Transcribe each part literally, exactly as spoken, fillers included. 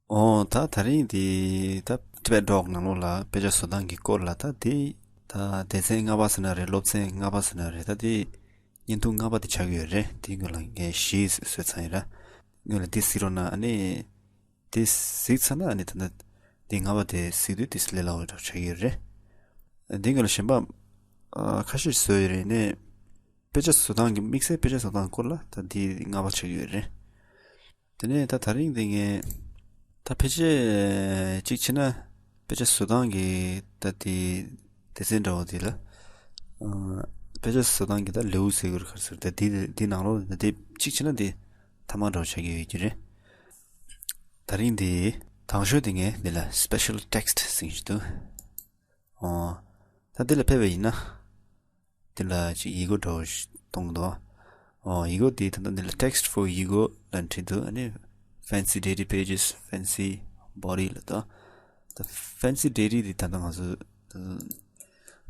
ཨོ་ད་ད་རིང་འདི་ད་Tibet Doc ནང་ལོགས་ལ་དཔེ་ཆ་བཟོ་སྟངས་ཀྱི་སྐོར་ལ་ད་འདི་ད་སྡེ་ཚན་ལྔ་པ་ཟེར་ན་རེད། སློབ་ཚན་ལྔ་པ་ཟེར་ན་རེད། ད་འདི་བརྙན་ཐུང་ལྔ་པ་དེ་ཆགས་ཀྱི་ཡོད་རེད། དེའི་སྔོན་ལ་ངས་བཞི་བཟོས་ཚར་ཡིན་ར། སྔོན་ལ་འདི་གཟིགས་རོགས་གནང་། ཨ་ནི་དེ་གཟིགས་ཚར་ན་ཨ་ནི་ད་ལྟ་དེ་ལྔ་པ་དེ་གཟིགས་དུས་དེ་ལས་སླ་བོ་འདྲ་ཆགས་ཀྱི་ཡོད་རེད། དེ་སྔོན་ལ་གཞན་པ་ཨ་ཁ་ཤས་བཟོས་ཡོད་རེད། ནས་དཔེ་ཆ་བཟོ་སྟངས་ཀྱི་དམིགས་བསལ་དཔེ་ཆ་བཟོ་སྟངས་སྐོར་ལ་ད་དེ་ལྔ་པ་ཆགས་ཀྱི་ཡོད་རེད། དེ་ནས་ད་ད་རིང་དེ་ངས་ད་ཕལ་ཆེར་གཅིག་བྱས་ན་དཔེ་ཆ་བཟོ་སྟངས་ཀྱི་ད་དེ་སྡེ་ཚན་འདྲ་བོ་དེ་ལ་ཨ་དཔེ་ཆ་བཟོ་སྟངས་ཀྱི་ད་ལེའུ་ཟེར་དགོས་རེད་ག་རེ་ཟེར། ད་དེ་དེ་ནང་ལོགས་ད་དེ་གཅིག་བྱས་ན་དེ་མཐའ་མ་འདྲ་བོ་ཆགས་ཀྱི་ཡོད་ཀྱི་རེད། ད་རིང་དེ་དང་ཤོས་དེ་ངས་འདི་ལ་special text ཟེར་གྱི་འདུག་ཨོ། ད་འདི་ལ་ཕེབས་པ་ཡིན་ན། འདི་ལ་ཅིག་ཡིག་མགོ་འདྲ་བོ་ཞིག་གཏོང་གི་འདུག་ཨོ། ཡིག་མགོ་འདི་ད་ལྟ་འདི་ལ་text for ཡིག་མགོ་ལབ་བྲིས་འདུག་ཨ་ནི་fancy deity pages, fancy body ལབ་འདུག་ད་fancy deity འདི་ད་ལྟ་ང་ཚོ་ད་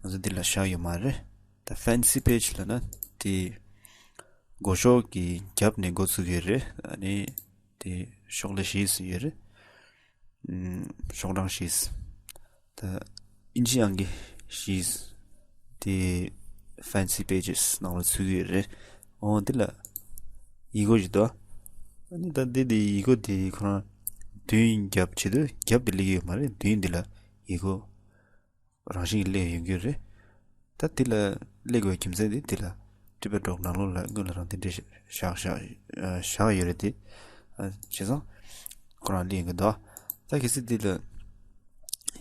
ང་ཚོ་འདི་ལ་བཞག་ཡོད་མ་རེད། ད་fancy page ལབ་ན་འདི་མགོ་ཤོག་གི་རྒྱབ་ནས་འགོ་ཚུགས་ཡོད་རེད། ཨ་ནི་འདི་ཤོག་ལྷེ་བཞི་ཙམ་ཡོད་རེད། ཤོག་གྲངས་བཞི། ད་ཨིན་ཇི་ཨང་ཀི་བཞི། དེ་fancy pages ནང་ལ་ཚུད་ཀྱི་ཡོད་རེད། འོ་འདི་ལ་ཡིག་མགོ་ཞིག་འདུག་ཨ་ནི་ད་འདི་འདི་ཡིག་མགོ་འདི་ཁོ་རང་མདུན་རྒྱབ་བྱེད་དུས་རྒྱབ་འདི་སླེབས་ཀྱི་ཡོད་མ་རེད། མདུན་འདི་ལ་ཡིག་མགོ་རང་བཞིན་གྱིས་སླེབས་ཡོང་གི་རེད། ད་འདི་ལ་སླེབས་དགོས་རྒྱུ་མཚན་འདི་འདི་ལ་Tibet Doc ནང་ལོགས་ལ་སྔོན་ལ་རང་དེ་འདྲས་བཞག་བཞག་བཞག་ཡོད་རེད་དེ། བྱས་ཙང་ཁོ་རང་སླེབས་ཡོང་གི་འདུག་ད་གལ་སྲིད་འདི་ལ་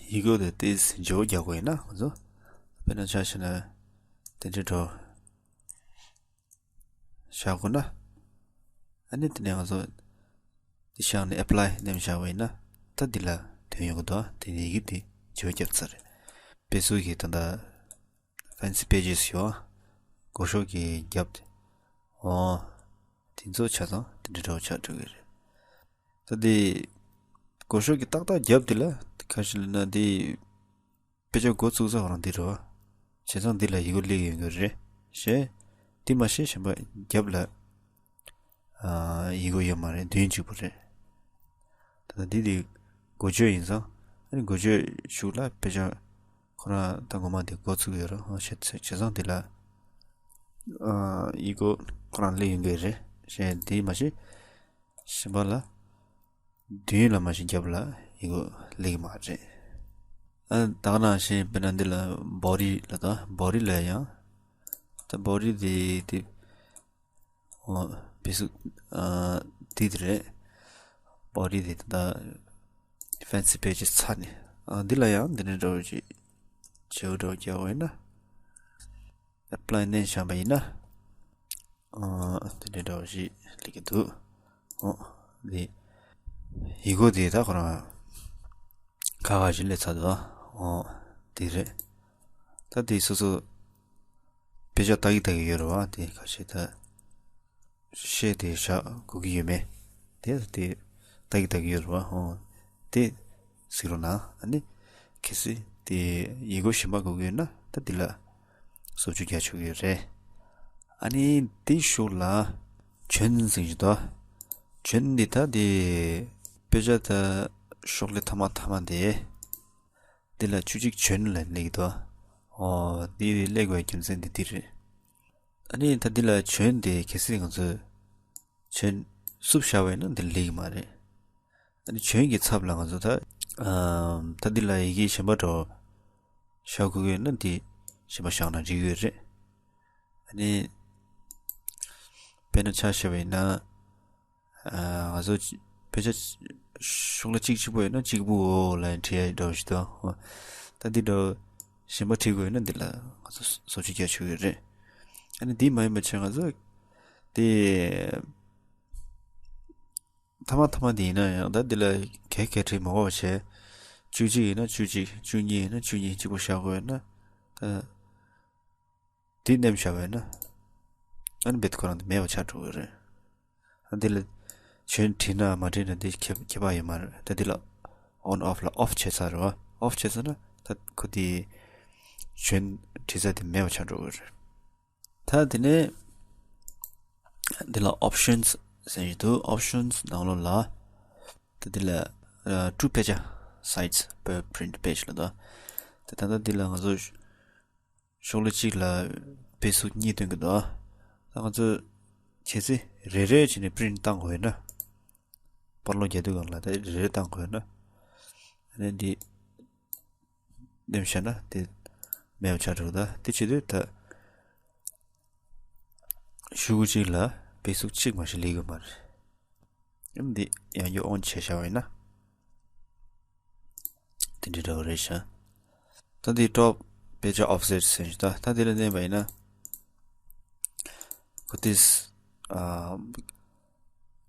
ཡིག་མགོ་དེ་ཏོག་ཙམ་བརྗེ་པོ་རྒྱག་དགོས་ཡིན་ན་ང་ཚོ་དཔེར་ན་ཆ་བཞག་ན་དེ་འདྲས་འགྲོ། བཞག་དགོས་ན། ཨ་ནི་དེ་ནས་ང་ཚོ་འདི་བཞག་ནས་apply ནེམ་བཞག་པ་ཡིན་ན་ད་འདི་ལ་ཐོན་ཡོང་གི་འདུག་དེ་ནས་ཡི་གེ་འདི་བརྗེ་པོ་བརྒྱབ་ཚར་རེད། དཔེ་ཚུལ་གྱི་ད་ལྟ་fancy pages ཡོད། མགོ་ཤོག་གི་རྒྱབ་དེ། འོ། དེ་ཚོ་ཆ་ཚང་དེ་འདྲ་འདྲ་བོ་ཆགས་འགྲོ་གི་རེད། ད་དེ་མགོ་ཤོག་གི་ཏག་ཏག་རྒྱབ་དེ་ལ་ཁ་ཤས་ལ་ན་དེ། དཔེ་ཆ་འགོ་བཙུགས་ས་ཁོ་རང་འདི་རེད་བ། བྱས་ཙང་འདི་ལ་ཡིག་མགོ་སླེབས་ཡོང་གི་རེད། ཞེས། འདི་མ་ཤེས་གཞན་པ་རྒྱབ་ལ། ཨ། ཡིག་མགོ་ཡོད་མ་རེད། མདུན་གཅིག་པུ་རེད། ད་ལྟ་འདི་དེ་འགོ་བརྗོད་ཡིན་ཙང་། ཨ་ནི་འགོ་བརྗོད་གཞུག་ལ་དཔེ་ཆ་ཁོ་རང་ད་ངོ་མ་འདི་འགོ་ཚུགས་ཡོད་རེད། ཨ། བྱས་བྱས་ཙང་འདི་ལ། ཨ། ཡིག་མགོ་ཁོ་རང་སླེབས་ཡོང་གི་རེད། ཞེས་འདི་མ་ཤེས། གཞན་པ་ལ། མདུན་ལ་མ་ཤེས་རྒྱབ་ལ་ཡིག་མགོ་སླེབས་ཀྱི་མ་རེད། ཨ། ད་ག་ནང་བཞིན་དཔེར་ན་འདི་ལ་body ལབ་ད། body ལ་ཡང་། ད་body དེ་དེ། འོ། བེ་སིག་ཨ། དེ་དེ་རེད། body དེ་ད་fancy pages ཚར་ནས། ཨ། འདི་ལ་ཡང་འདི་འདྲ་འདྲ་བོ་ཅིག་བྱེའུ་འདྲ་བོ་རྒྱག་པ་ཡིན་ན། apply ནེམ་བཞག་པ་ཡིན་ན། ཨ། དེ་འདྲ་འདྲ་བ་ཞིག་སླེབས་ཀྱི་འདུག་འོ། འདི་ཡིག་མགོ་དེ་ད་ཁོ་རང་ཁ་ཁ་ཞིག་སླེབས་ཚར་འདུག་འོ། དེ་རེད། ད་དེ་སོ་སོ་དཔེ་ཆ་ལྟ་གི་ལྟ་གི་ཡོད་རེད་བ། དེ་ཁ་ཤས་ད། ཤེས་དེ་བཞག་དགོས་ཀྱི་ཡོད་མེད། དེ་དེ་ལྟ་གི་ལྟ་གི་ཡོད་རེད་བ། ཧོ། དེ་གཟིགས་རོགས་གནང་། ཨ་ནི་གལ་སྲིད་དེ་ཡིག་མགོ་གཞན་པ་དགོས་ཀྱི་ཡོད་ན་ད་འདི་ལ་བཟོ་བཅོས་རྒྱག་ཆོག་གི་ཡོད་རེད། ཨ་ནི་དེ་གཞུག་ལ་བྱོན་ཟེར་གྱི་འདུག་བྱོན་འདི་ད་དེ་དཔེ་ཆ་ད་ཤོག་ལྷེ་མཐའ་མ་མཐའ་མ་དེ། འདི་ལ་བཅུ་གཅིག་བྱོན་ལབ་སླེབས་ཀྱི་འདུག་ཨོ། འདི་སླེབས་དགོས་རྒྱུ་མཚན་འདི་འདི་རེད། ཨ་ནི་ད་འདི་ལ་བྱོན་དེ་གལ་སྲིད་ང་ཚོས་བྱོན་བསུབ་བཞག་པ་ཡིན་ན་འདི་སླེབས་ཀྱི་མ་རེད། ཨ་ནི་བྱོན་གྱི་ཚབ་ལ་ང་ཚོ་ད། ཨམ། ད་འདི་ལ་ཡི་གེ་གཞན་པ་འདྲ་བོ་བཞག་དགོས་ཀྱི་ཡོད་ན་འདི་གཞན་པ་བཞག་ན་འགྲིག་གི་ཡོད་རེད། ཨ་ནི་དཔེར་ན་ཆ་བཞག་པ་ཡིན་ན། ཨ། ང་ཚོ་དཔེ་ཆ་ཤོག་ལྷེ་གཅིག་གཅིག་པོ་ཡོད་ན་གཅིག་པུའོ་ལབ་བྲིས་ཡ་འདྲ་བོ་ཞིག་འདུག་ད་འདི་འདྲ་བོ་གཞན་པ་བྲིས་དགོས་ཡོད་ན་འདི་ལ་ང་ཚོ་བཟོ་བཅོས་རྒྱག་ཆོག་གི་རེད། ཨ་ནི་འདི་མ་ཡིན་པ་བྱས་ང་ཚོ་དེ་མཐའ་མ་མཐའ་མ་དེ་ཡིན་ན་ཡང་ད་འདི་ལ་གས་གས་བྲིས་མ་དགོས་པ་བྱས། བཅུ་གཅིག་ཡིན་ན་བཅུ་གཅིག་བཅུ་གཉིས་ཡིན་ན་བཅུ་གཉིས་གཅིག་པོ་བཞག་དགོས་ཡོད་ན་ད། དེ་ནེམ་བཞག་པ་ཡིན་ན། ཨ་ནི་རྦད་དེ་ཁོ་རང་དེ་མེད་པ་ཆགས་འགྲོ་གི་རེད། ཨ། འདི་ལ་བྱོན་བྲིས་ན་མ་བྲིས་ན་འདི་ཁྱད་ཁྱད་པར་ཡོད་མ་རེད། ད་འདི་ལ་on off ལ་off བྱས་ཚར་རེད་བ། off བྱས་ཚར་ན་ད་ཁོ་དེ་བྱོན་བྲིས་ས་དེ་མེད་པ་ཆགས་འགྲོ་གི་རེད། ད་དེ་ནས་འདི་ལ་options ཟེར་ཡོད་འདུག options ནང་ལོགས་ལ་ད་འདི་ལ་ ཨ། two pager size per print page ལ་དོ། དེ་ད་ལྟ་འདི་ལ་ང་ཚོ་ཤོག་ལྷེ་གཅིག་ལ་དཔེ་གཟུགས་གཉིས་སྟོན་གྱི་འདུག་ད་ང་ཚོ་གལ་སྲིད་རེ་རེ་བྱས་ནས་པི་རིན་བཏང་དགོས་ན། པར་སློག་རྒྱག་དུས་སྒང་ལ་ད་རེ་རེ་བཏང་དགོས་ན། ཨ་ནི་འདི་འདེམས་བྱས་ན་དེ་མེད་པ་ཆགས་འགྲོ་གི། ད་དེ་བྱེད་དུས་ད་ཤོག་གུ་གཅིག་ལ་དཔེ་གཟུགས་གཅིག་མ་ཞིག་ལས་དགོས་མ་རེད། ཨ་ནི་འདི་ཡང་བསྐྱར་ཨོན་བྱས་བཞག་པ་ཡིན་ན། དེ་འདྲའི་འདྲ་བོ་རེད་ཤག་ད་འདི་top pager offset ཟེར་ཞིག་ད་ད་འདི་ལ་མནན་པ་ཡིན་ན། ཁོ་དེས་ཨ།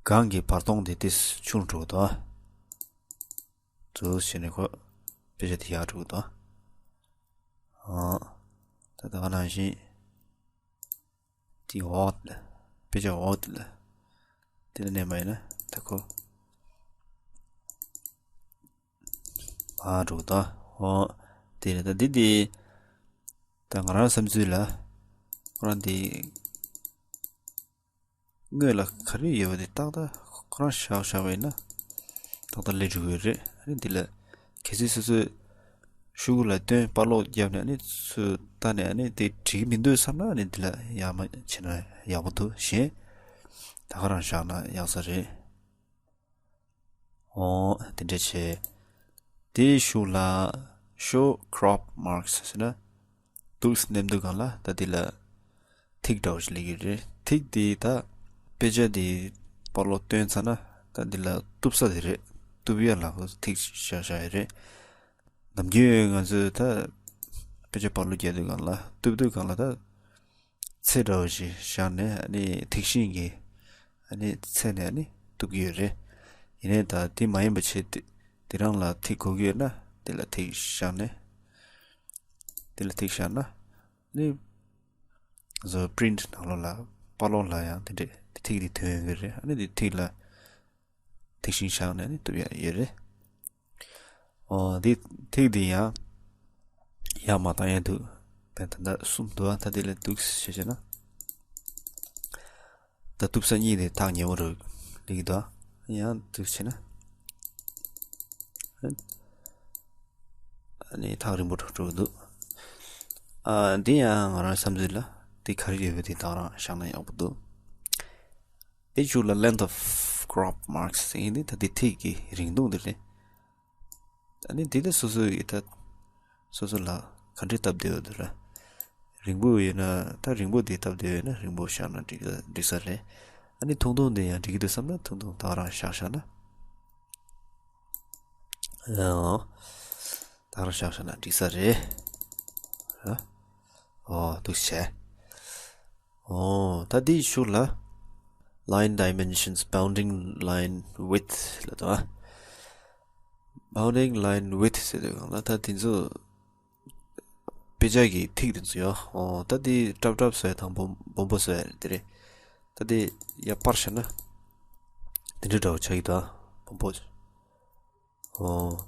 སྒང་གི་བར་སྟོང་དེ་དེས་ཆུང་འགྲོ་གི་འདུག་འདུག་བྱས་ནས་ཁོ་དཔེ་ཆ་དེ་ཡག་འགྲོ་གི་འདུག་ཨ། ད་ད་ག་ནང་བཞིན། དེའི་འོག་ལ། དཔེ་ཆ་འོག་དེ་ལ། དེ་ལ་མནན་པ་ཡིན་ན་ད་ཁོ། མར་འགྲོ་གི་འདུག་འོ། དེ་ལ་ད་འདི་དེ། ད་ང་རང་བསམ་ཚུལ་ལ། ཁོ་རང་དེ། སྔོན་ལ་ག་རེ་ཡོད་པ་དེ་ཏག་ཏག་ཁོ་རང་བཞག་བཞག་པ་ཡིན་ན། ཏག་ཏག་སླེབས་འགྲོ་གི་རེད། ཨ་ནི་འདི་ལ། གལ་སྲིད་སོ་སོའི་ཤོག་གུ་ལ་སྟོན་པར་སློག་བརྒྱབ་ནས་ཨ་ནི་ཚུར་བལྟས་ནས་ཨ་ནི་དེ་འགྲིག་གི་མི་འདུག་བསམ་ན་ཨ་ནི་འདི་ལ་ཡར་མར་བྱས་ན་ཡག་པོ་འདུག་གཞན་ད་ག་རང་བཞག་ན་ཡག་ས་རེད། འོ་དེ་འདྲ་བྱས། དེའི་གཞུག་ལ་show crop marks ཟེར་ན། འདུག་སེ་མནན་དུས་སྒང་ལ་ད་འདི་ལ་ཐིག་འདྲ་བོ་ཞིག་སླེབས་ཀྱི་རེད། ཐིག་འདི་ད་དཔེ་ཆ་འདི་པར་སློག་སྟོན་ཚར་ན་ད་འདི་ལ་གཏུབ་ས་དེ་རེད། གཏུབ་ཡ་ལ་ཁོ་ཐིག་བཞག་བཞག་ཡ་རེད། ནམ་རྒྱུན་ང་ཚོས་ད་དཔེ་ཆ་པར་སློག་རྒྱག་དུས་སྒང་ལ་གཏུབ་དུས་སྒང་ལ་ད་ཚད་འདྲ་བོ་ཞིག་བཞག་ནས་ཨ་ནི་ཐིག་ཤིང་གི་ཨ་ནི་ཚད་ནས་ཨ་ནི་གཏུབ་ཀྱི་ཡོད་རེད། ཡིན་ནའི་ད་དེ་མ་ཡིན་པ་བྱས་ཏེ་དེ་རང་ལ་ཐིག་དགོས་ཀྱི་ཡོད་ན་དེ་ལ་ཐིག་བཞག་ནས་དེ་ལ་ཐིག་བཞག་ན་ནི་བཟོ་པི་རིན་ནང་ལོགས་ལ་པར་སློག་ལ་ཡང་དེ་འདྲས་ཐིག་དེ་ཐོན་ཡོང་གི་རེད། ཨ་ནི་དེ་ཐིག་ལ་ཐིག་ཤིང་བཞག་ནས་ནི་གཏུབ་ཡ་ཡོད་རེད། ཨོ་འདི་ཐིག་འདི་ཡང་ཡར་མར་བཏང་ཡ་འདུག་བས་ད་ལྟ་གསུམ་འདུག་ད་འདི་ལ་འདུག་ཞེས་བྱས་ན། ད་གཏུབ་ས་གཉིས་དེ་ཐག་ཉེ་བོ་རུ་སླེབས་ཀྱི་འདུག་ཡང་འདུག་བྱས་ན། ཨ་ནི་ཐག་རིང་པོ་འགྲོ་འགྲོ་གི་འདུག་ཨ་འདི་ཡང་ང་རང་བསམ་ཚུལ་ལ་འདི་ག་རེ་ཡོད་པ་དེ་ད་རང་བཞག་ན་ཡག་པོ་འདུག་དེ་གཞུག་ལ་length of crop marks ཟེར་ཡིན་ཏེ་ད་དེ་ཐིག་གི་རིང་ཐུང་དེ་རེད། ཨ་ནི་དེ་ལ་སོ་སོ་ཡི་ད་སོ་སོ་ལ་ག་འདྲའི་སྟབས་བདེ་ཡོད་འདུག་ར། རིང་པོ་ཡོད་ན་ད་རིང་པོ་དེ་སྟབས་བདེ་ཡོད་ན་རིང་པོ་བཞག་ན་འགྲིག་འགྲིག་ས་རེད། ཨ་ནི་ཐུང་ཐུང་དེ་ཡང་འགྲིག་གི་འདུག་བསམ་ན་ཐུང་ཐུང་ད་རང་བཞག་བཞག་ན། ཨོ། ད་རང་བཞག་བཞག་ན་འགྲིག་ས་རེད། ཨ། ཨོ་འདུག་བྱས། ཨོ། ད་འདིའི་གཞུག་ལ་line dimensions bounding line width ལ་དང་། bounding line width ཟེར་དུས་སྒང་ལ་ད་དེ་ཚོ་དཔེ་ཆ་གི་ཐིག་དེ་ཚོ་ཡོད། ཨོ། ད་དེ་སྲབ་སྲབ་བཟོ་ཡ་དང་སྦོམ་སྦོམ་པོ་བཟོ་ཡ་རེད་དེ་རེད། ད་དེ་ཡར་སྤར་བྱས་ན་དེ་འདྲ་འདྲ་བོ་ཆགས་ཀྱི་འདུག་སྦོམ་པོ། ཨོ།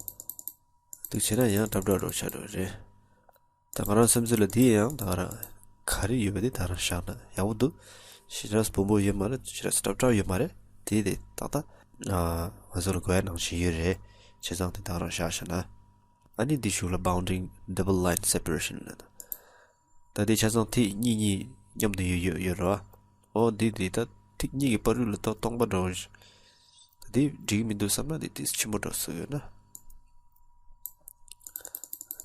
འདུག་བྱས་ན་ཡང་སྲབ་སྲབ་འདྲ་བོ་ཆགས་འགྲོ་གི་རེད། ད་ང་རང་བསམ་ཚུལ་ལ་དེ་ཡང་ད་ང་རང་ག་རེ་ཡོད་པ་དེ་ད་རང་བཞག་ན་ཡག་པོ་འདུག་ཞེ་དྲག་སྦོམ་པོ་ཡོད་མ་རེད། ཞེ་དྲག་སྲབ་སྲབ་ཡོད་མ་རེད། དེ་དེ་ཏག་ཏག་ཨ་ང་ཚོ་ལ་དགོས་ཡ་ནང་བཞིན་ཡོད་རེད། བྱས་ཙང་དེ་ད་རང་བཞག་བཞག་ན། ཨ་ནི་འདི་གཞུག་ལ་bounding double line separation ལ། ད་དེ་ཆ་ཚང་ཐིག་གཉིས་གཉིས་མཉམ་དུ་ཡོད་ཡོད་ཡོད་རེད་བ། ཨོ་འདི་འདི་ད་ཐིག་གཉིས་ཀྱི་བར་རུ་ལ་ད་སྟོང་པ་འདྲ་བོ་ཞིག་ད་དེ་འགྲིག་གི་མི་འདུག་བསམ་ན་དེ་དེ་ཆེན་པོ་འདྲ་བཟོ་ཡོད་ན།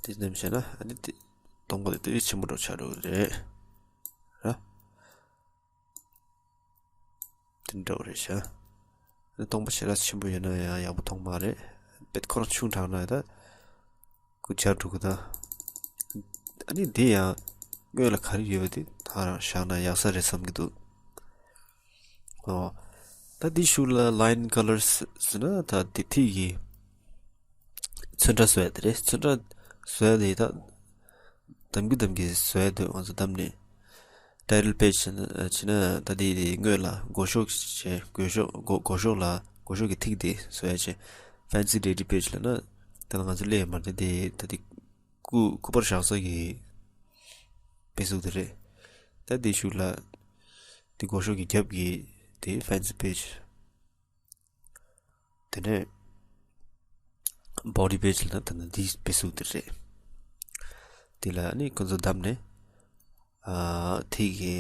དེ་ནེམ་བྱས་ན་ཨ་ནི་དེ་སྟོང་པ་དེ་དེ་ཆེན་པོ་འདྲ་ཆགས་འགྲོ་གི་རེད། ར། དེ་འདྲ་བོ་རེད་ཤག་ཨ་ནི་སྟོང་པ་ཞེ་དྲག་ཆེན་པོ་ཡོད་ན་ཡང་ཡག་པོ་མཐོང་མ་རེད། དཔེ་ཁོ་རང་ཆུང་དྲགས་ན་ད་སྐུ་བཅར་འགྲོ་གི་ད། ཨ་ནི་འདི་ཡང་སྔོན་ལ་ག་རེ་ཡོད་པ་དེ་ད་རང་བཞག་ན་ཡག་ས་རེད་བསམ་གྱི་འདུག་ཨོ། ད་འདི་གཞུག་ལ་line colors ཟེར་ན་ད་འདི་ཐིག་གི་ཚོན་ཁྲ་བཟོ་ཡ་དེ་རེད། ཚོན་ཁྲ་བཟོ་ཡ་དེ་ད་གདམ་གྱི་གདམ་གྱི་བཟོ་ཡ་འདུག་ང་ཚོ་གདམ་ནས། title page བྱས་ན་ད་དེ་དེ་སྔོན་ལ་མགོ་ཤོག་བྱས། མགོ་ཤོག་མགོ་མགོ་ཤོག་ལ་མགོ་ཤོག་གི་ཐིག་དེ་བཟོ་ཡ་བྱས། fancy data page ལ་ན་ད་ང་ཚོ་སླེབས་ཡོད་མ་རེད། དེ་ད་དེ་སྐུ་སྐུ་པར་བཞག་ས་གི་དཔེ་གཟུགས་དེ་རེད། ད་དེ་གཞུག་ལ་དེ་མགོ་ཤོག་གི་རྒྱབ་ཀྱི་དེ་fancy page དེ་ནས་ body page ལ་ད་ནི་འདི་དཔེ་གཟུགས་དེ་རེད། དེ་ལ་ནི་ཁོ་ཚོ་བདམས་ནས་ཨ་དེ་གི་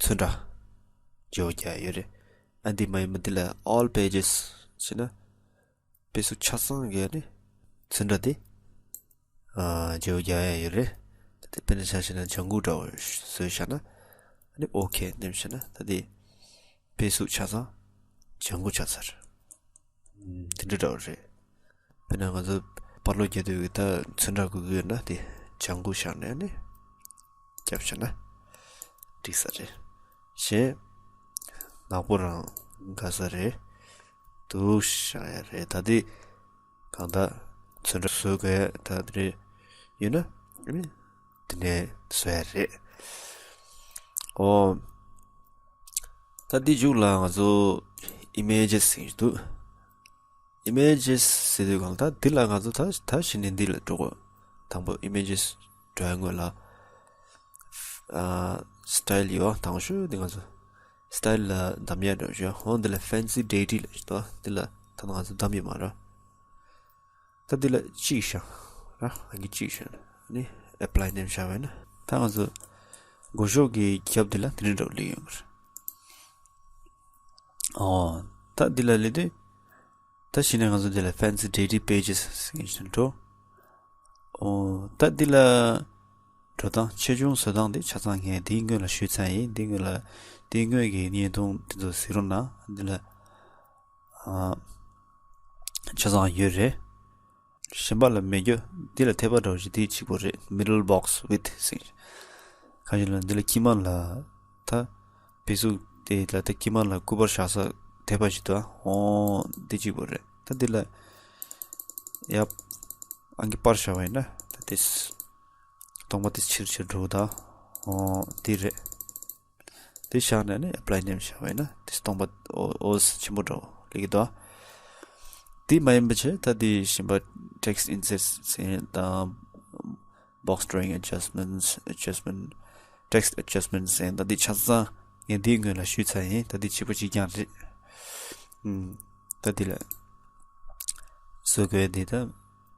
ཚོན་ཁྲ་བརྗེ་པོ་རྒྱག་ཡོད་རེད། ཨ་འདི་མ་ཡིན་པ་འདི་ལ་all pages བྱས་ན་དཔེ་གཟུགས་ཆ་ཚང་གི་ནི་ཚོན་ཁྲ་དེ་ཨ་བརྗེ་པོ་རྒྱག་ཡ་ཡོད་རེད། ད་དེ་དཔེར་ན་ཆ་བཞག་ན་ལྗང་གུ་འདྲ་བོ་བཟོས་བཞག་ན་ཨ་ནི་ཨོ་ཁེ་འདེམས་བྱས་ན་ད་དེ་དཔེ་གཟུགས་ཆ་ཚང་ལྗང་གུ་ཆགས་ཚར། ཨུམ། དེ་འདྲ་འདྲ་བོ་རེད། དཔེར་ན་ང་ཚོ་པར་ལོག་རྒྱག་དུས་ཀྱི་ད་ཚོན་ཁྲ་དགོས་ཀྱི་ཡོད་ན་དེ་ལྗང་གུ་བཞག་ནས་ནི་རྒྱབ་བཞག་ན་འགྲིག་ས་རེད། གཞན་ནག་པོ་རང་དགའ་ས་རེད། འདུག་བཞག་ཡ་རེད། ད་དེ་གང་ལྟར་ཚོན་ཁྲ་བཟོ་དགོས་ད་དེ་རེད་ཡོད་ན་ཨ་ནི་དེ་ནས་བཟོ་ཡ་རེད། ཨོ། ད་འདི་མཇུག་ལ་ང་ཚོ་images ཟེར་གྱི་འདུག images ཟེར་དུས་གང་ལ་ད་འདི་ལ་ང་ཚོ་ད་ད་གཞི་ནས་འདི་ལ་འགྲོ་དགོས། དང་པོ་images འགྲོ་ཡ་སྔོན་ལ་ཨ་style ཡོད། དང་ཤོས་འདི་ང་ཚོ་style ལ་འདམ་ཡ་འགྲོ་ཞོ། ཧོ་འདི་ལ་fancy deity ལ་ཞིག་འདུག་འདི་ལ་ད་ང་ཚོ་འདམ་ཡོད་མ་རེད། ད་འདི་ལ་གཅིག་བཞག་ར། ཨང་ཀི་གཅིག་བཞག་ནི་apply འདེམས་བཞག་པས་ན་ད་ང་ཚོ་མགོ་ཤོག་གི་རྒྱབ་འདི་ལ་དེ་འདྲ་འདྲ་བོ་སླེབས་ཡོང་གི་རེད། ཨོ། ད་འདི་ལ་སླེབས་དུས་ད་གཞི་ནས་ང་ཚོ་འདི་ལ་fancy deity pages ཟེར་གྱི་འགྲོ། ཨོ། ད་འདི་ལ་འགྲོ་སྟངས་ཆེ་ཆུང་བཟོ་སྟངས་འདི་ཆ་ཚང་ངས་འདིའི་སྔོན་ལ་ཞུས་ཚར་ཡིན། འདིའི་སྔོན་ལ་འདིའི་སྔོན་གྱི་བརྙན་ཐུང་འདི་ཚོ་གཟིགས་རོགས་གནང་། འདི་ལ་ཨ་ཆ་ཚང་ཡོད་རེད། གཞན་པ་ལ་མེད་རྒྱུ་འདི་ལ་འཐད་པ་འདྲ་བོ་ཞིག་འདི་གཅིག་པོ་རེད། Middle box width ཟེར། གང་ཡིན་ལ་འདི་ལ་དཀྱིལ་མ་ལ་ད་དཔེ་གཟུགས་དེ་ལ་ད་དཀྱིལ་མ་ལ་སྐུ་པར་བཞག་ས་འཐད་པ་ཞིག་འདུག་ཨོ་འདི་གཅིག་པོ་རེད། ད་འདི་ལ་ཡབ་ཨང་ཀི་པར་བཞག་པ་ཡིན་ན་ད་དེ་སྟོང་པ་དེ་ཕྱིར་ཕྱིར་འགྲོ་ད། ཨོ་འདི་རེད། དེ་བཞག་ནས་ནི་apply འདེམས་བཞག་པ་ཡིན་ན་དེ་སྟོང་པ་ཨོ་ཨོ་ཆེན་པོ་འདྲ་བོ་སླེབས་ཀྱི་འདུག་དེ་མ་ཡིན་པ་བྱས་ད་དེ་གཞན་པ་text inserts ཟེར་དང་box drawing adjustments adjustment text adjustments ཟེར་ད་དེ་ཆ་ཚང་ངས་དེའི་སྔོན་ལ་ཞུས་ཚར་ཡིན། ད་དེ་གཅིག་པ་གཅིག་རྐྱང་རེད། ཨུམ། ད་དེ་ལ་བཟོ་དགོས་དེ་ད་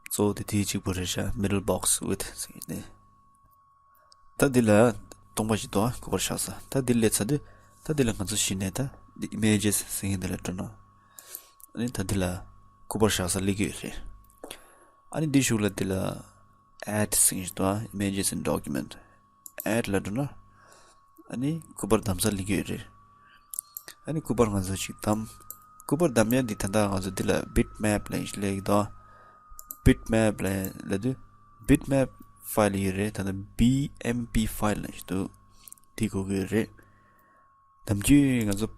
གཙོ་བོ་དེ་དེའི་གཅིག་པོ་རེད་ཤག middle box width ཟེར་ནས། ད་འདི་ལ་སྟོང་པ་ཞིག་འདུག་ཨ། སྐུ་པར་བཞག་ས། ད་འདི་ལས་ཚར་དུས་ད་འདི་ལ་ང་ཚོ་གཞི་ནས་ད་འདི་images ཟེར་མཁན་འདི་ལ་འགྲོ་ན། ཨ་ནི་ད་འདི་ལ་སྐུ་པར་བཞག་ས་སླེབས་ཀྱི་ཡོད་རེད། ཨ་ནི་འདི་གཞུག་ལ་འདི་ལ་add ཟེར་མཁན་ཞིག་འདུག་ཨ། images in document add ལ་འགྲོ་ན། ཨ་ནི་སྐུ་པར་བདམས་ས་སླེབས་ཀྱི་ཡོད་རེད། ཨ་ནི་སྐུ་པར་ང་ཚོ་ཅིག་བདམས། སྐུ་པར་བདམས་ཡ་འདི་ད་ལྟ་ང་ཚོ་འདི་ལ་bitmap ལབ་ཡ་ཞིག་སླེབས་ཀྱི་འདུག་ཨ། bitmap ལབ་ལབ་དུས་bitmap file ཡོད་རེད། ད་ལྟ་BMP file ལབ་ཞིག་འདུག་འདི་དགོས་ཀྱི་ཡོད་རེད། ནམ་རྒྱུན་ང་ཚོ་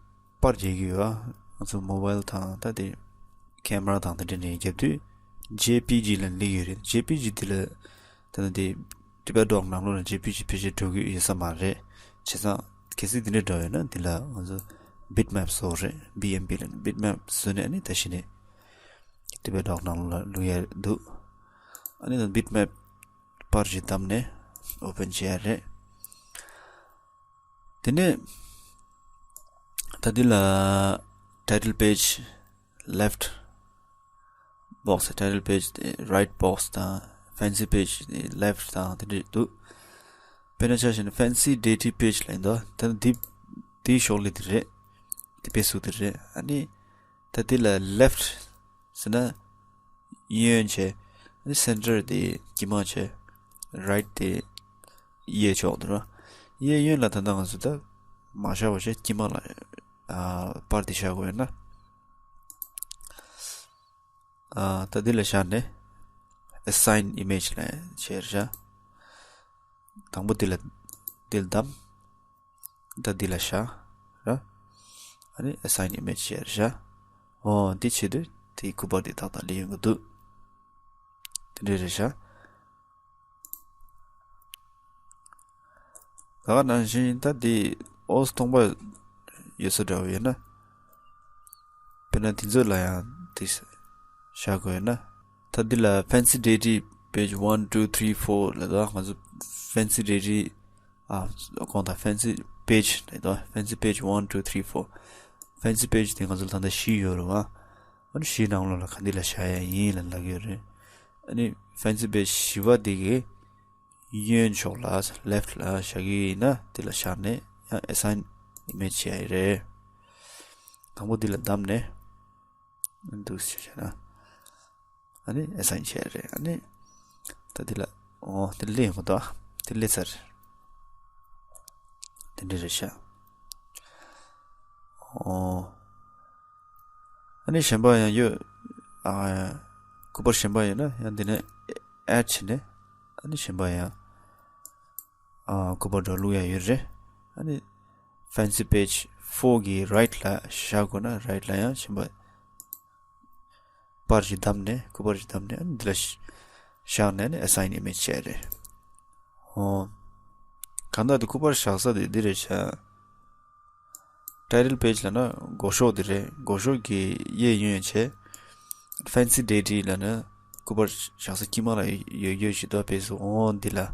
པར་རྒྱག་གི་ཡོད་ཨ། ང་ཚོ་mobile དང་ད་དེ་camera དང་དེ་འདྲ་ནས་རྒྱབ་དུས་JPG ལ་སླེབས་ཀྱི་ཡོད་རེད། JPG འདི་ལ་ད་ལྟ་དེ་TibetDoc ནང་ལོགས་ལ་JPG ཕལ་ཆེར་འགྲོ་གི་ཡོད་ས་མ་རེད། བྱས་ཙང་གལ་སྲིད་འདི་འདྲ་འདྲ་ཡོད་ན་འདི་ལ་ང་ཚོ་bitmap བཟོ་རེད། BMP ལ་bitmap བཟོས་ནས་ཨ་ནི་ད་གཞི་ནས་TibetDoc ནང་ལ་བླུག་ཡ་འདུག་ཨ་ནི་ད་bitmap པར་ཞིག་བདམས་ནས་open བྱེད་ཡ་རེད། དེ་ནས་ད་འདི་ལ་title page left box title page དེ་right box དང་fancy page དེ་left དང་དེ་འདྲ་འདུག་དཔེར་ན་ཆ་བཞག་ན་fancy deity page ལ་ཡིན་ད། ད་འདི་འདིའི་ཤོག་ལྷེ་དེ་རེད། དེ་དཔེ་གཟུགས་དེ་རེད། ཨ་ནི་ད་འདི་ལ་left ཟེར་ན་གཡས་གཡོན་བྱས། ཨ་ནི་center དེ་དཀྱིལ་མ་བྱས། right དེ་གཡས་ཕྱོགས་དེ་རེད། གཡས་གཡོན་ལ་ད་ལྟ་ང་ཚོ་ད་མ་བཞག་པ་བྱས་དཀྱིལ་མ་ལ་ཨ་པར་དེ་བཞག་དགོས་ཡོད་ན། ཨ་ད་འདི་ལ་བཞག་ནས་assign image ལ་བྱས་རེད་བཞག་དང་པོ་འདི་ལ་འདི་ལ་བདམས། ད་འདི་ལ་བཞག་ར། ཨ་ནི་assign image བྱས་རེད་བཞག་འོ་འདི་བྱེད་དུས་དེའི་སྐུ་པར་འདི་ཏག་ཏག་སླེབས་ཡོང་གི་འདུག་དེ་འདྲ་རེད་བཞག་ད་ག་ནང་བཞིན་ད་འདི་ཨོ་སྟོང་པ་ཡོད་ས་འདྲ་བོ་ཡོད་ན། དཔེར་ན་དེ་ཚོ་ལ་ཡང་དེ་བཞག་དགོས་ཡོད་ན། ད་འདི་ལ་fancy deity page one two three four ལ་ད་ང་ཚོ་fancy deity ཨ་གོང་དང་fancy page ལ་ད་fancy page one two three four fancy page དེ་ང་ཚོ་ལ་ད་ལྟ་བཞི་ཡོད་རེད་བ། ཨ་ནི་བཞིའི་ནང་ལོགས་ལ་ག་འདི་ལ་བཞག་ཡ་ཡིན་ལབ་ལབ་ཀྱི་ཡོད་རེད། ཨ་ནི་Fancy Page བཞི་པ་འདི་གི་གཡོན་ཕྱོགས་ལ་left ལ་བཞག་གི་ཡིན་ན་འདི་ལ་བཞག་ནས་ཡང་Assign Image བྱས་ཡ་རེད། དང་པོ་འདི་ལ་བདམས་ནས་འདུག་ཟེར་བྱས་ན། ཨ་ནི་Assign བྱས་རེད། ཨ་ནི་ད་འདི་ལ་འོ་འདི་སླེབས་ཡོང་གི་འདུག་དེ་སླེབས་ཚར། དེ་འདྲ་རེད་ཤག་འོ། ཨ་ནི་གཞན་པ་ཡང་ཡོད། ཨ། སྐུ་པར་གཞན་པ་ཡོད་ན་ཡང་འདི་ནས་add བྱས་ནས་ཨ་ནི་གཞན་པ་ཡང་ཨ་སྐུ་པར་འདྲ་བླུག་ཡ་ཡོད་རེད། ཨ་ནི་Fancy Page four གི་right ལ་བཞག་དགོས་ན་right ལ་ཡང་གཞན་པ་པར་ཞིག་བདམས་ནས་སྐུ་པར་ཞིག་བདམས་ནས་ཨ་ནི་འདི་ལ་བཞག་ནས་ཨ་ནི་Assign Image བྱས་རེད། ཨོ། གང་ལྟར་དུ་སྐུ་པར་བཞག་ས་དེ་འདི་རེད་ཤག Title Page ལབ་ན་མགོ་ཤོག་འདི་རེད། མགོ་ཤོག་གི་གཡས་གཡོན་བྱས། Fancy Deity ལབ་ན་སྐུ་པར་བཞག་ས་དཀྱིལ་མ་ལ་ཡོད་ཡོད་ཞིག་འདུག་དཔེ་སུ་འོ་འདི་ལ།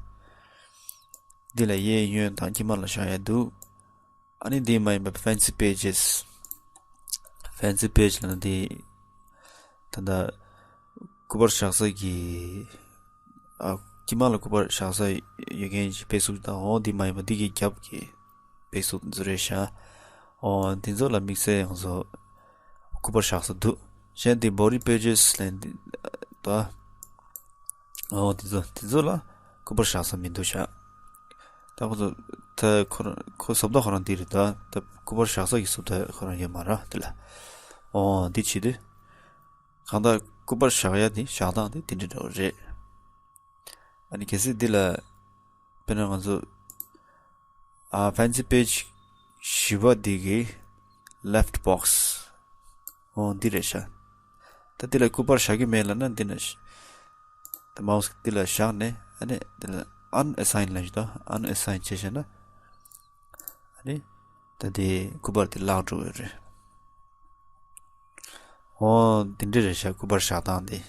འདི་ལ་གཡས་གཡོན་དང་དཀྱིལ་མ་ལ་བཞག་ཡ་འདུག་ཨ་ནི་འདི་མ་ཡིན་པ་Fancy Pages Fancy Page ལབ་ན་འདི་ད་ལྟ་སྐུ་པར་བཞག་ས་གི་ཨ་དཀྱིལ་མ་ལ་སྐུ་པར་བཞག་ས་ཡོད་མཁན་གྱི་དཔེ་གཟུགས་དང་འོ་འདི་མ་ཡིན་པ་འདི་གི་རྒྱབ་ཀྱི་དཔེ་གཟུགས་འདི་ཚོ་རེད་ཤག་འོ་འདི་ཚོ་ལ་དམིགས་བསལ་ང་ཚོ་སྐུ་པར་བཞག་ས་འདུག་གཞན་འདི་Body Pages ལབ་ན་འདི་ད། འོ་དེ་ཚོ་དེ་ཚོ་ལ་སྐུ་པར་བཞག་ས་མི་འདུག་ཤག་ད་ཁོ་ཚོ་ད་ཁོ་རང་ཁོ་བཟོ་ལྟ་ཁོ་རང་འདི་རེད། ད་ད་སྐུ་པར་བཞག་ས་གི་བཟོ་ལྟ་ཁོ་རང་ཡོད་མ་རེད་དེ་ལ། འོ་འདི་བྱེད་དུས་གང་ལྟར་སྐུ་པར་བཞག་ཡ་དེ་བཞག་སྟངས་དེ་དེ་འདྲ་འདྲ་བོ་རེད། ཨ་ནི་གལ་སྲིད་འདི་ལ་དཔེར་ན་ང་ཚོ་ཨ་Fancy Page བཞི་པ་འདི་གི་left box འོ་འདི་རེད་ཤག་ད་འདི་ལ་སྐུ་པར་བཞག་གི་མེད་ལབ་ན་འདི་ན་ཤ་ད་mouse འདི་ལ་བཞག་ནས་ཨ་ནི་འདི་ལ་unassign ལབ་ཞིག་དང་unassign བྱས་བཞག་ན་ཨ་ནི་ད་འདི་སྐུ་པར་འདི་བརླག་འགྲོ་གི་རེད། འོ་འདི་འདྲ་རེད་ཤག་སྐུ་པར་བཞག་སྟངས་འདི།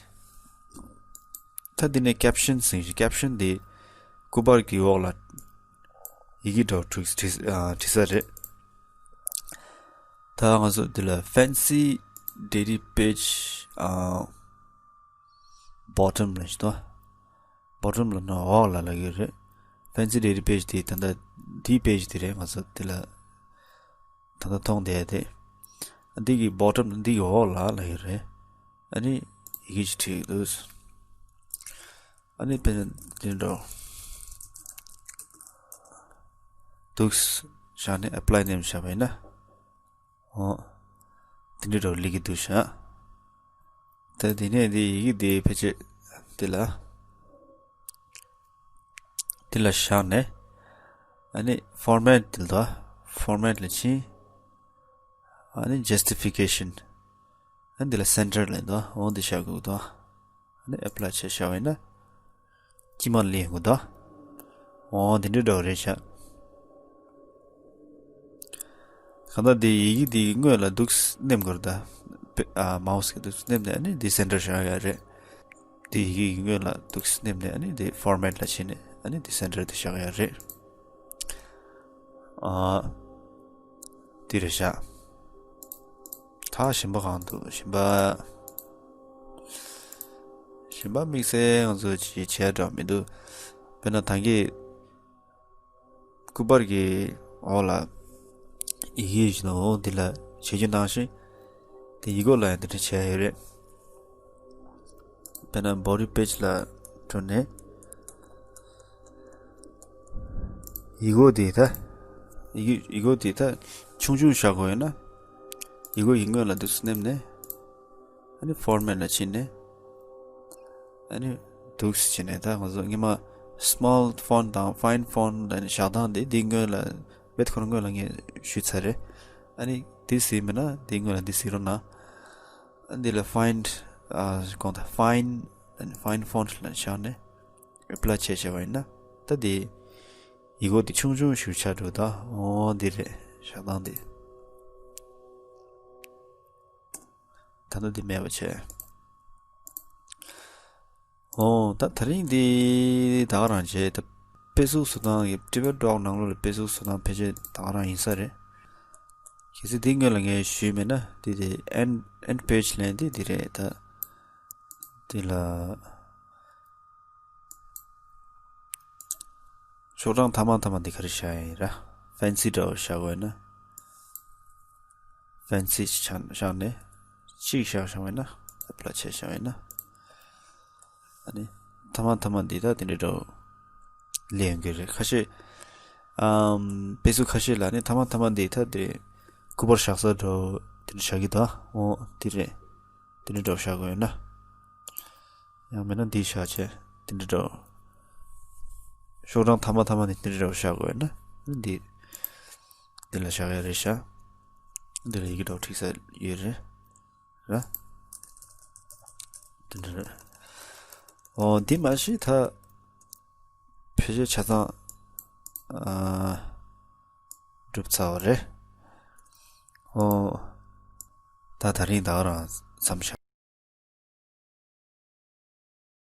ད་འདི་ནས་caption ཟིན་ཞིག caption འདི་སྐུ་པར་གྱི་འོག་ལ་ཡི་གེ་འདྲ་བོ་བྲིས་བྲིས་ཨ་བྲིས་ས་རེད། ད་ང་ཚོ་འདི་ལ Fancy Deity Page ཨ་bottom ལབ་ཞིག་དང་bottom ལབ་ན་འོག་ལ་ལབ་ཀྱི་རེད། Fancy Deity Page དེ་ད་ལྟ་འདིའི་page དེ་རེད། ང་ཚོ་འདི་ལ་ད་ལྟ་མཐོང་བསྡད་དེ། འདི་གི་bottom ལ་འདི་གི་འོག་ལ་ལབ་ཀྱི་རེད། ཨ་ནི་ཡི་གེ་ཞིག་བྲིས་འདུག་ཨ་ནི་དཔེར་ན་འདི་འདྲ་འདུག་བཞག་ནས་apply ནེམ་བཞག་པ་ཡིན་ན། འོ། དེ་འདྲ་འདྲ་བོ་སླེབས་ཀྱི་འདུག་ཤག་ད་དེ་ནས་དེ་ཡི་གེ་དེ་ཕལ་ཆེར་དེ་ལ་དེ་ལ་བཞག་ནས་ཨ་ནི་format དེ་ལ་format ལ་ཕྱིན། ཨ་ནི་justification ཨ་ནི་དེ་ལ་center ལ་འདུག་འོ་འདི་བཞག་དགོས་འདུག་ཨ་ནི་apply བྱས་བཞག་པ་ཡིན་ན། དཀྱིལ་མ་ལེན་དགོས་ད། འོ་འདི་འདྲ་འདྲ་བོ་རེད་ཤག་གང་ལྟར་འདི་ཡི་གེ་འདི་སྔོན་ལ་འདུག་སེ་ནེམ་དགོས་རེད་ད། ཨ་mouse གི་འདུག་སེ་ནེམ་ནས་ཨ་ནི་འདི་center བཞག་ཡ་རེད། འདི་ཡི་གེ་ཡི་སྔོན་ལ་འདུག་སེ་ནེམ་ནས་ཨ་ནི་འདི་format ལ་ཕྱིན་ནས་ཨ་ནི་འདི་center དུ་བཞག་ཡ་རེད། ཨ། འདི་རེད་ཤག་ད་གཞན་པ་གང་འདུག་གཞན་པ། གཞན་པ་དམིགས་བསལ་ང་ཚོ་ཅིག་བྱས་འགྲོ་མི་འདུག་དཔེར་ན་ད་གིན་སྐུ་པར་གྱི་འོག་ལ་ཡི་གེ་ཞིག་འདུག་འདི་ལ་བྱེད་རྒྱུ་ནང་བཞིན་དེ་ཡི་གེ་ལ་ཡང་འདི་འདྲ་བྱས་ཡོད་རེད། དཔེར་ན་body page ལ་འགྲོ་ནས། ཡི་གེ་དེ་ད། ཡི་གེ་ཡི་གེ་དེ་ད་ཆུང་ཆུང་བཞག་དགོས་ཡོད་ན། ཡི་གེ་ཡི་སྔོན་ལ་འདུག་སེ་ནེམ་ནས། ཨ་ནི་format ལ་ཕྱིན་ནས། ཨ་ནི་འདུག་སེ་ཕྱིན་ནས་ད་ང་ཚོ་སྔོན་མ་small font དང་fine font ལ་ནི་བཞག་སྟངས་དེ་འདི་སྔོན་ལ་བེད་ཁོ་ན་སྔོན་ལ་ངས་ཞུས་ཚར་རེད། ཨ་ནི་འདི་གཟིགས་མེད་ན་འདི་སྔོན་ལ་འདི་གཟིགས་རོགས་གནང་། ཨ་འདི་ལ་fine ཨ་གོང་ད་fine fine font ལ་བཞག་ནས། apply བྱས་བྱས་པ་ཡིན་ན་ད་དེ་ཡི་གེ་དེ་ཆུང་ཆུང་ཞིག་ཆགས་འགྲོ་ད། འོ་འདི་རེད་བཞག་སྟངས་དེ། ད་ལྟ་འདི་མེད་པ་བྱས། འོ་ད་དེ་རིང་འདི་ད་ག་རང་བྱས། ད་དཔེ་གཟུགས་བཟོ་སྟངས་ཀྱི་Tibeto Doc ནང་ལོགས་ལ་དཔེ་གཟུགས་བཟོ་སྟངས་ཕལ་ཆེར་ད་ག་རང་ཡིན་ས་རེད། གལ་སྲིད་འདི་སྔོན་ལ་ངས་ཞུས་མེད་ན་འདི་དེ་end end page ལན་འདི་འདི་རེད་ད། འདི་ལ་ཤོག་གྲངས་མཐའ་མ་མཐའ་མ་འདི་ག་རེ་བཞག་ཡིན་ར། fancy འདྲ་བོ་བཞག་དགོས་ན། fancy བཞག་ནས་གཅིག་བཞག་བཞག་བས་ན། ཨེབ་ལ་ཆད་བཞག་བས་ན། ཨ་ནི་མཐའ་མ་མཐའ་མ་འདི་ད་དེ་འདྲ་འདྲ་བོ་ལས་ཡོང་གི་རེད། ཁ་ཤས་ཨམ་དཔེ་ཚོགས་ཁ་ཤས་ལ་ནི་མཐའ་མ་མཐའ་མ་འདི་ད་དེ་སྐུ་པར་བཞག་ས་འདྲ་བོ་དེ་འདྲ་བཞག་གི་འདུག་འོ་དེ་རེད། དེ་འདྲ་འདྲ་བོ་བཞག་དགོས་ཡོད་ན། ཡང་མིན་ན་འདི་བཞག་བྱས་དེ་འདྲ་འདྲ་བོ། ཤོག་གྲངས་མཐའ་མ་མཐའ་མ་ནི་དེ་འདྲ་འདྲ་བོ་བཞག་དགོས་ཡོད་ན། འདི་འདི་ལ་བཞག་ཡ་རེད་ཤག་འདི་ལ་ཡི་གེ་འདྲ་བོ་བྲིས་ས་ཡོད་རེད། ར། དེ་འདྲ་རེད། ཨོ་འདི་མ་གཞི་ད་ཕལ་ཆེར་ཆ་ཚང་ཨ་གྲུབ་ཚར་བ་རེད། ཨོ་ད་ད་རིང་ད་ག་རང་མཚམས་བཞག